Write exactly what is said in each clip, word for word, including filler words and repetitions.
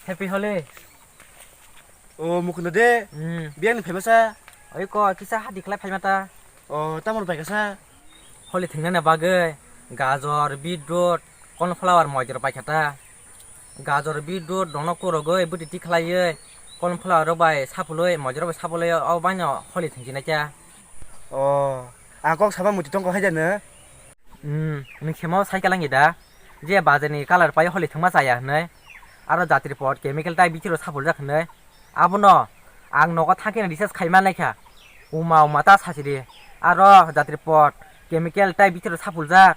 Happy Holi. O Mukunda de. Hmm. Biyang ni phaima sa. Oi ko kisa hadi khlai phaima ta. O tamor bai kasa. Holi thingnani bagwi gajor, beetroot, cornflower, moidor bai kha ta. Gajor, beetroot dono kurogwi bwtwi tikhlaiwi cornflower rok bai sapului, moidor rok bai sapului o baino holi thwngsinai kha. O ang kok sama muti tongkha hai jani. Hmm, nwng khemo sai kalangi da? Je bajarni colour pai holi thwngma chaya hwnwi. Aro jatri pot chemical tai bichiro sapuljak hwnwi. Abono ang nogo thangkheno research khaima naikha. Uma uma ta sachidi. Aro jatri pot chemical tai bichiro sapuljak.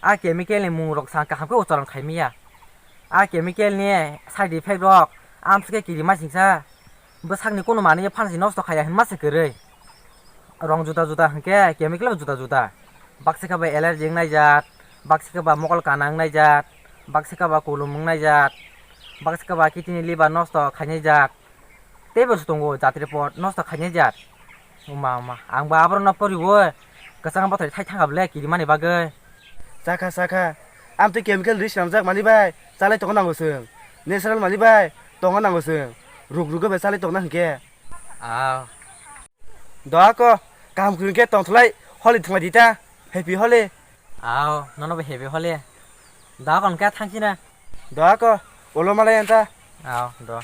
A chemical ni mung rok sang kaham khe ucharon khaimaya. A chemical ni side effect rok amsike kirima singsa. Bwsakni kunu manwi phansi nosto khaiya hinma se kwrwi. Rong juda juda hwnkhe chemical bo juda juda. Baksa khe ba allergy wngnai jat, baksa khe ba mokol kana wngnai jat, baksa khe ba kulum wngnai jat, baksa khe ba kidney liver nosto khainai jat. Teibo se tongo jatri pot nosto khainai jat. Uma uma, ang bo aborokno poriwo kwchang bothor thai thangkha bwle kirimani bagwi. Chakha chakha, amtwi chemical ri swnamjak mani bai chalai tongna nango chwng. Natural mani bai tongna nango chwng. Ruk ruk bai chalai tongna hwnkhe. Aw. Doa ko, kaham kwrwng khe tongthlai, holi thwngmai di ta. Happy Holi. Aw, nono bo happy Holi. Doa ko hwnkhe thangsi na. Doa ko, ulo malai anta. Aw, do.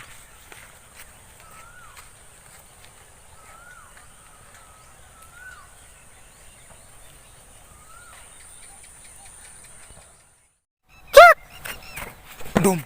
Dum.